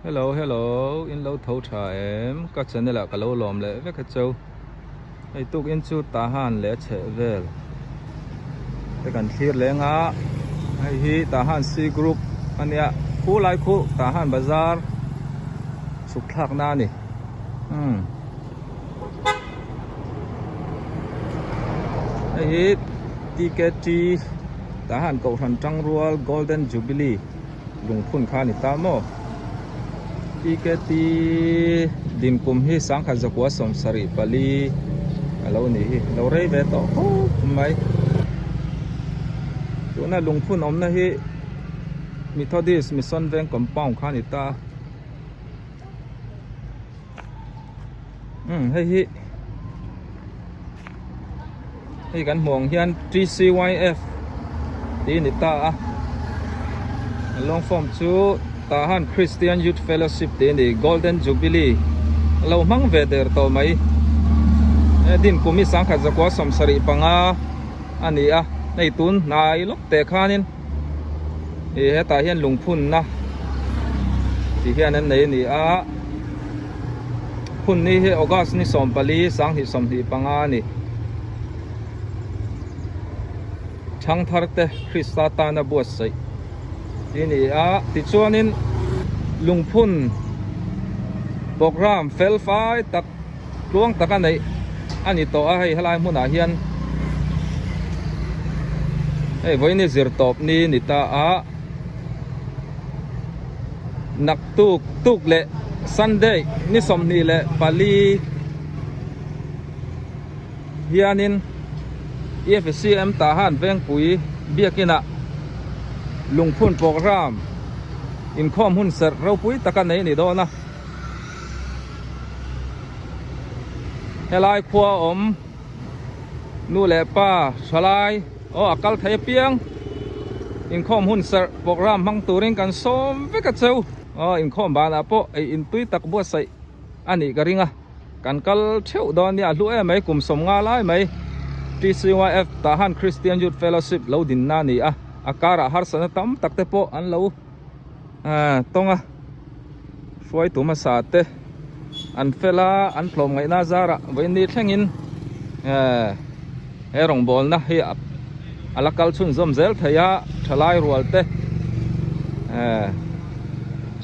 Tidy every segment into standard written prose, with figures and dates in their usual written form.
Hello hello in lo tho tha em ka channel ah ka lo lawm leh vek a cheu hei tuk in chu Tahan leh a chheh vel te kan thlir leng a hei hi Tahan C group a nia khu lai khu Tahan bazar chhuk thlak na a ni umm hei hi TKT Tahan Kohhran Tangrual Golden Jubilee. Lungphun kha a ni ta maw? TKT dinkum hi sangkhat zakua 74 a lo nih hi. Lo rei ve tawh khawp mai. Tuna lungphun awmna hi Methodist Mission Veng compound kha a ni ta. Umm hei hi hei kan hmuh ang hian TCYF tih a ni ta a a long form chu Tahan Christian Youth Fellowship tih a ni Golden Jubilee a lo hmang ve der tawh mai he din kum hi 1975 a ni a hei tun hnai lawk teh khanin Ih hetah hian lungphunna tih hian an nei a ni a phun ni hi August ni 14 2025 a ni Thangthar te Krista tana buatsaih tih a ni a tichuanin lungphun program fel fai tak Tluang tak a neih a ni tawh a hei helai hmunah hian hei vawiin zir tawp ni ni ta a naktuk tuk leh Sunday ni 24 hianin EFCM Tahan Vengpui biakin ah lungphun program inkhawm hun serh ropui tak a nei a ni dawn a. Helai khua awm nu leh pa thalai aw a kal thei apiang inkhawm hun serh program hmang turin kan sawm vek a cheu aw inkhawm banah pawh ei intui tak buatsaih a nih ka ring a kan kal theuh dawn nia a hlu em mai kum 50 lai mai TCYF Tahan Christian Youth Fellowship lo dinna a ni a a karah harsatna tam tak te pawh an lo tawng a. Hruaitu hmasa te an fel a, an tlawm ngaihna zarah vawiin thlengin he rawngbawlna hi a la kal chhunzawm zel thei a, thalai rual te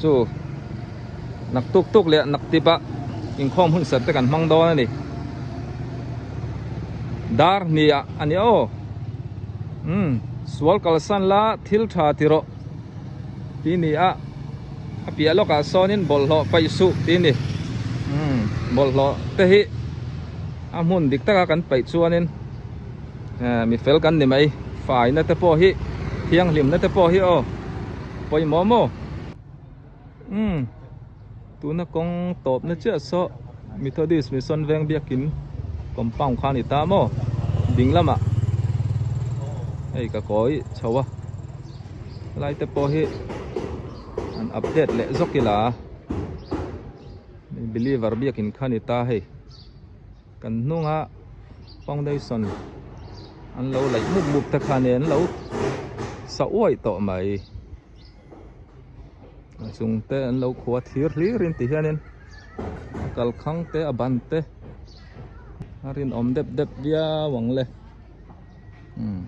chu nak tuk tuk leh nak tip ah inkhawm hun serh te kan hmang dawn a ni. Dar hnih ah a ni aw. Umm sual kalsan la thil tha ti rawh. Tih ni a a piah lawkah sawnin bawlhhlawh paih suh tih ni umm bawlhhlawh te hi a hmun dik taka kan paih chuanin eh mi fel kan ni mai faina te pawh hi thianghlimna te pawh hi aw pawimawh maw umm tuna kawng tawpna chiah saw Methodist Mission Veng biakin compound kha a ni ta maw ding lamah hei ka kawi chho a helai te pawh hi an update leh zawk ila believer biakin kha a ni ta hei kan hnunga foundation an lo laih mup mup te kha nen an lo sa uaih tawh mai. A chung te an lo khua thir hlir in ti hianin a kalkhang te a ban te a rinawm dep dep viau ang le umm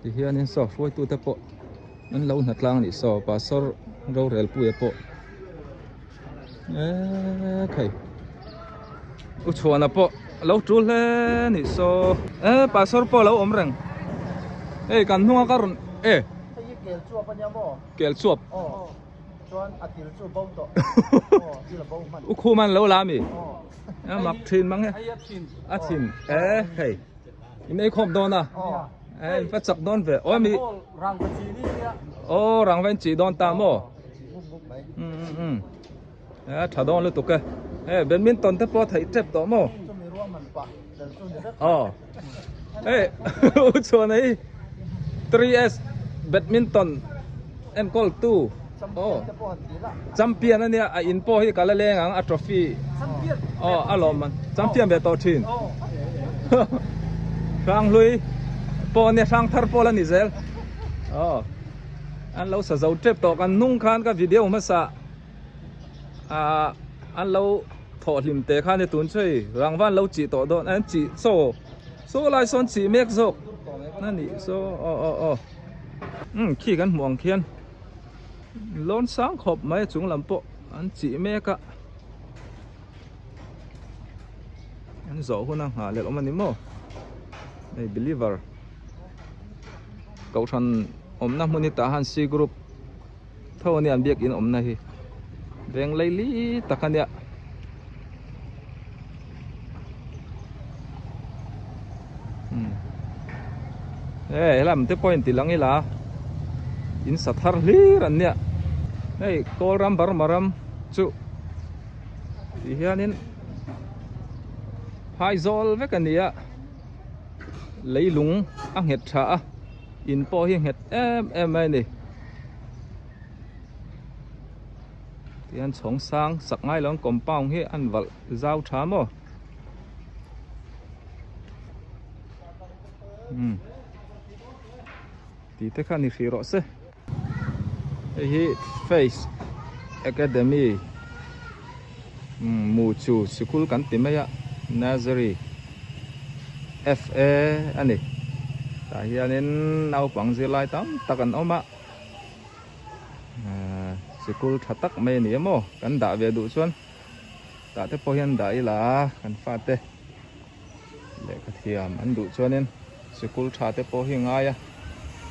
ti hianin saw hruaitu te pawh an lo hna tlang anih saw pastor rorel puia pawh eee khai u chhuana pawh a lo tul hle anih saw e pastor pawh a lo awm reng hei kan hnunga ka rawn e hei hi kel chuap ania maw kel chuap aw chuan a til chu bo tawh aw til a bo hman u khum an lo la ami a mak thin mang e a thin e hei in ei khawm dawn a e in va chak dawn ve aw mi aw rang ven chi dawn ta maw a tha dawn lutuk e e badminton te pawh theih tep tawh maw aw e u chuan hei 3s badminton enkawl tu aw champion ania a in pawh hi ka la leng ang a trophy aw a lawm man champion ve tawh thin hranghlui pawh ania hrangthar pawh la ni zel aw. An lo sa zo tep tawh kan hnung khan ka video hmasa ah an lo thawh hlim teh khan e tun chu hei rangva an lo chih tawh dawn an chih chaw saw lai sawn chih mek zawk a nih saw aw aw aw umm khi kan hmuh ang khian lawn sang khawp mai a chung lam pawh an chih mek a an zawh hun a nghah leh awm a ni maw hei believer. Kohhran awmna hmun hi tah han C group tho ania an biakin awmna hi veng laili tak ania. Hei helam te pawh in ti lang ila in sa thar hlir an nia hei kawl ram Burma ram chu ti hianin phaizawl vek a ni a. Leilung a nghet tha a, in pawh hi nghet em em mai a ni. Tihian chhawng sang sak ngai lo ang compound hi an valh zau tha maw? Umm tih te kha ni hrih rawh se. Hei hi Face Academy umm Muchu sikul kan ti mai a Nursery F_A a ni tah hianin naupang zirlai tam tak an awm a ahh sikul tha tak mai a ni emaw kan dah ve duh chuan tah te pawh hian dah ila kan fate. Lehkha thiam an duh chuanin sikul tha te pawh hi ngai a,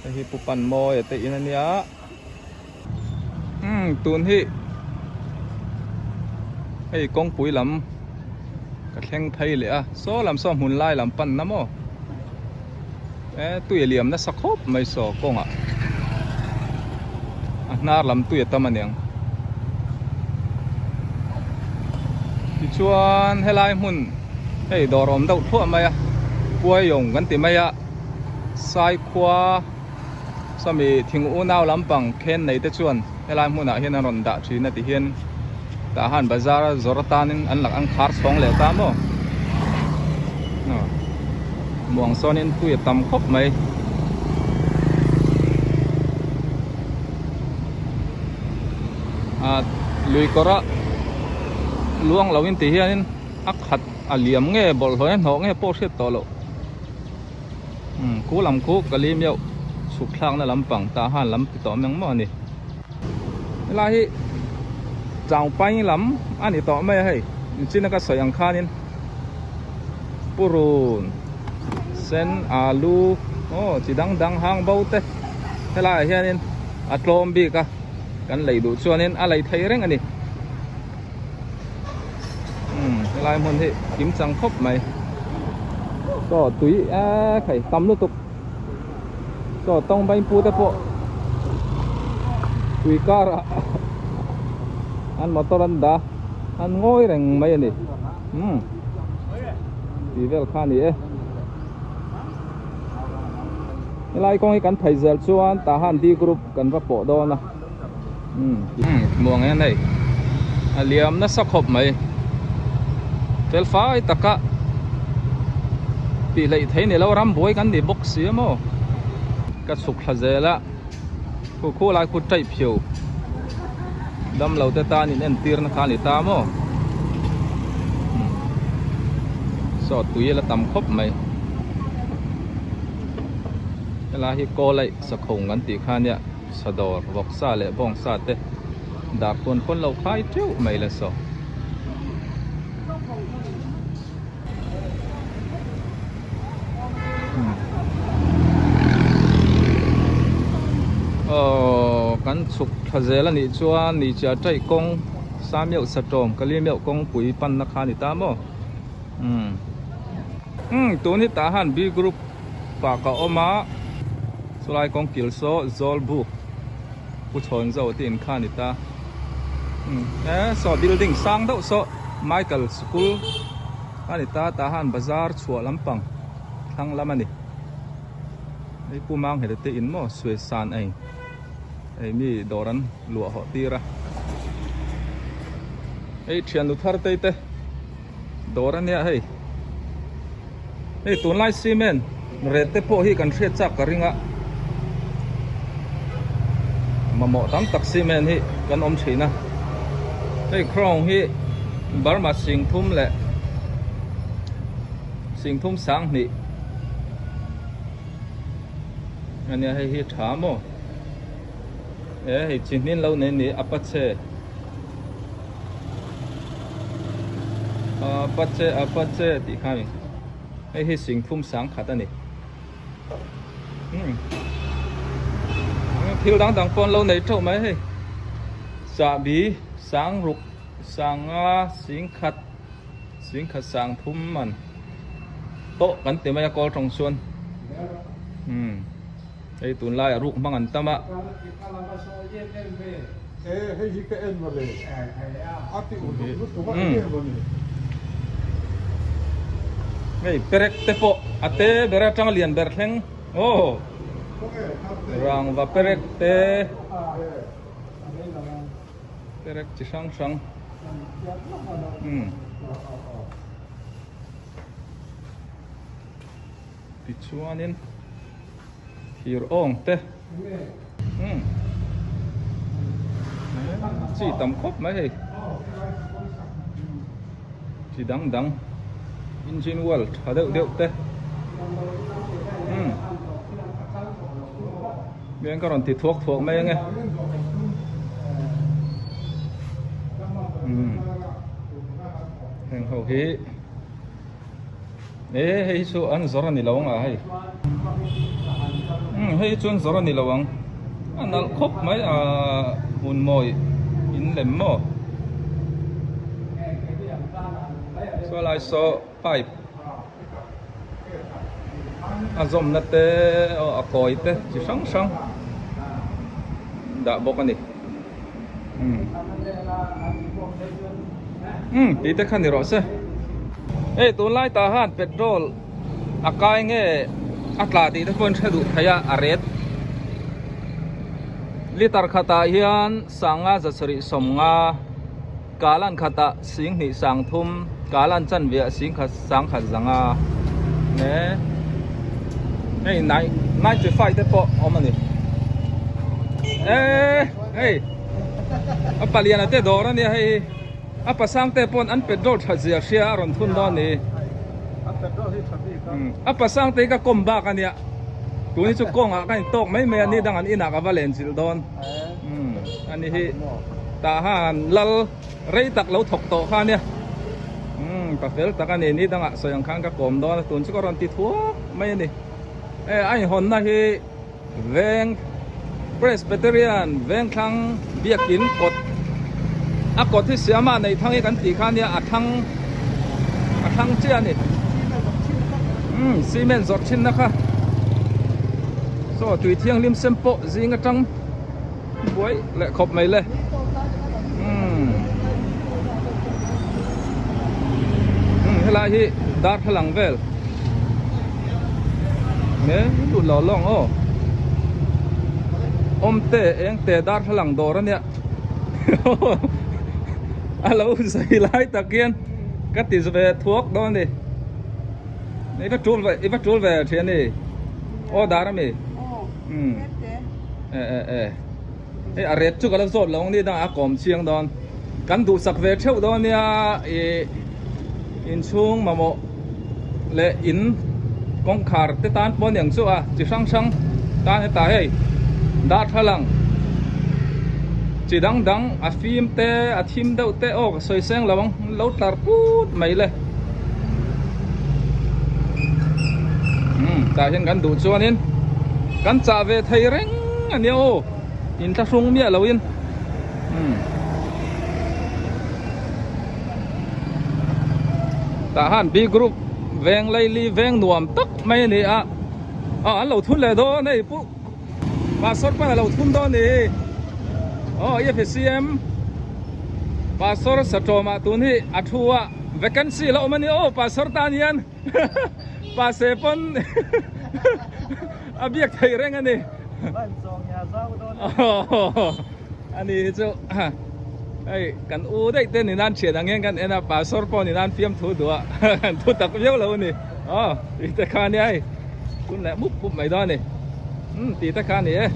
hei hi Pu Panmawia te in a nia. Umm tun hi hei kawngpui lam ka thleng phei leh a, saw lam saw hmun lai lam pan na maw e tui a liam nasa khawp mai saw kawngah a hnar lam tui a tam aniang. Tichuan helai hmun hei dawr awm deuh thluah mai a Puaiawng kan ti mai a Saikhua sawmi thing unau lampang khen nei te chuan helai hmunah hian an rawn dah thin a ti hian tah han bazar a zawr atanin an lak an khar chhawng leh ta maw muang sawnin tui a tam khawp mai. Ah lui kawr a luang lo in ti hianin a khat a liam nge bawlhhlawh in a hnawh nge pawh hriat tawh loh umm khu lam khu ka li meuh chhuk thlak na lampang tah han lam ti tawh meng maw a ni helai hi changpai lam a ni tawh mai a hei nichina ka sawi ang khanin purun sen alu aw chi dang dang hang bo te helai ah hianin a tlawm bik a kan lei duh chuanin a lei thei reng a ni umm helai hmun hi kim chang khawp mai chaw tui eee khai tam lutuk chaw tawng vain pu te pawh tui karah an motor an dah an ngawi reng mai a ni umm tih vel kha a ni e. Helai kawng hi kan phei zel chuan tah han D group kan va pawh dawn a umm muang hian hei a liam nasa khawp mai fel fai taka tih hleih thei ni lo rambuai kan ni bawk si a maw ka chhuk thla zel a khu khu lai khu taih phiau damlo te tan in entir na kha a ni ta maw saw tui a la tam khawp mai helai hi kaw laih sakhawng kan tih kha nia sadawr vawksa leh bawngsa te dar pawn pawn lo khai teuh mai le saw. Aww kan chhuk thla zel a nih chuan ni chiah taih kawng Samiauh Satawm Kalimiauh kawngpui panna kha a ni ta maw umm umm tun hi tah han B group ah ka awm a chulai kawng kil saw Zawlbuk Pu Chhawn Zo te in kha a ni ta umm e saw building sang deuh saw. Michael school a ni ta tah han bazar chhuah lampang thlang lam a ni hei pu mang hete te in maw suai san ei hei mi dawr an luah hawh tir a hei thian nu thar tei te dawr a nia hei hei tunlai cement ret te pawh hi kan hriat chak ka ring a. Mamawh tam tak cement hi kan awm thin a. Hei crown hi Burma singthum leh singthum sanghnih a nia hei hi tha maw e hei chi hnin lo nei ni apache apache apache tih kha a ni hei hi singthum sangkhat a ni. Thil dang dang pawh an lo nei theuh mai hei chahbi sang ruk sanga singkhat singkhat sang thum man tawh kan ti mai a kawl tawng chuan umm hei tunlai ah ruk hmang an tam a. Hei perek te pawh a te ber atanga lian ber thleng aw rangva perek te perek chi hrang hrang umm tichuanin. Thir awng te umm chi tam khawp mai hei chi dang dang engine oil tha deuh deuh te umm veng ka rawn ti thuak thuak mai ange umm heng ho hi. E hei hi chu an zawrh a ni lo ang a hei umm hei hi chu an zawrh a ni lo ang a nalh khawp mai ahh hmun mawi in lem maw saw lai saw pipe a zawmna te aw a kawi te chi hrang hrang dah bawk a ni umm umm tih te kha ni rawh se hei tunlai tah hian petrol a kai nge a tla tih te pawh an hre duh thei a a ret liter khatah hian sanga zasarih sawmnga kalan khatah singhnih sangthum kalan chanve ah singkhat sangkhat zanga ne hei 95 te pawh awm a ni eee hei a paliana te dawr a nia hei hi a pasang te pawn an petrol that zia hria a rawn thun dawn ni a pasang te hi ka kawm bak a nia tun hi chu kawngah ka intawk mai mai a ni dang an inah ka va len chilh dawn. Umm ani hi tah han lal rei tak lo thawk tawh kha ania umm pa fel tak ani ni dangah sawi ang khan ka kawm dawn a tun chu ka rawn ti thuak mai ani e a inhawnna hi veng Presbyterian Vengthlang biakin kawt a kawt hi siama nei thang hi kan tih kha ania a thlang a thlang chiah ani umm cement zawrh thinna kha saw tui thianghlim sem pawh zing atang buai leh khawp mai le umm umm helai hi darthlalang vel he lut lo lawng aw awmte eng te darthlalang dawr ania a lo zai lai tak hian ka ti ve thuak dawn a ni i va tul ve i va tul ve thian ni aw dar ami. Umm e e e hei a ret chu ka la zawt lo ang ni dangah a kawm chiang dawn kan duhsak ve theuh dawn nia ih inchhung mamawh leh in kawngkhar te tan pawh a ni ang chu a chi hrang hrang tan hetah hei darthlalang chi dang dang a fim te a thim deuh te aw ka sawi seng lo ang lo tlar put mai le umm tah hian kan duh chuanin kan chah ve thei reng a nia aw inthlahrung miah loin umm tah han B group veng laili veng nuam tak mai a ni a ah an lo thun leh dawn hei pu Pastor pawn a lo thun dawn ni aw EFCM Pastor Satawma tun hi a thu a vacancy la awm a ni aw Pastor tan hian Pase pawn a biak thei reng a ni a ni hi chu hei kan u daih te ni nan thian ang hian kan en a Pastor pawh ni nan fiamthu duh a kan thu tak viau lo a ni aw tih te kha nia hei. Hun leh mup mup mai dawn a ni. Umm tih te kha a ni e.